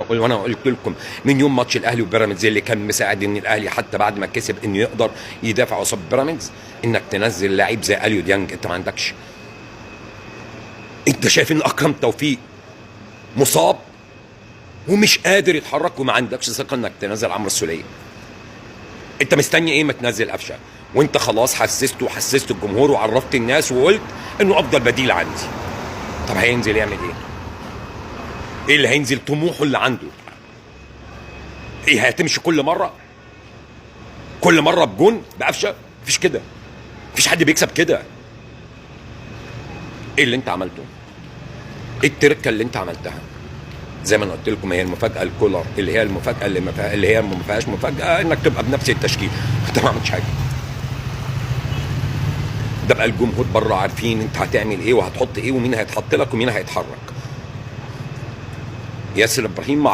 وانا قلت لكم من يوم ماتش الاهلي وبيراميدز اللي كان مساعد ان الاهلي حتى بعد ما كسب انه يقدر يدافع قصاد بيراميدز، انك تنزل لعيب زي اليو ديانج انت ما عندكش. انت شايف ان اكرم توفيق مصاب ومش قادر يتحرك وما عندكش ثقة انك تنزل عمرو السوليه. انت مستني ايه؟ ما تنزل قفشه وانت خلاص حسست وحسست الجمهور وعرفت الناس وقلت انه افضل بديل عندي. طب هينزل يعمل ايه؟ ايه اللي هينزل؟ طموحه اللي عنده ايه؟ هتمشي كل مرة، كل مرة بجون بقفشه؟ مفيش كده، مفيش حد بيكسب كده. ايه اللي انت عملته؟ ايه التركة اللي انت عملتها؟ زي ما انا قلت لكم، هي المفاجاة الكولر اللي هي المفاجاة اللي ما فيها، اللي هي ما فيهاش مفاجاة، انك تبقى بنفس التشكيل. انت ما عملتش حاجة. ده بقى الجمهور بره عارفين انت هتعمل ايه وهتحط ايه ومين هيتحط لك ومين هيتحرك. ياسر ابراهيم مع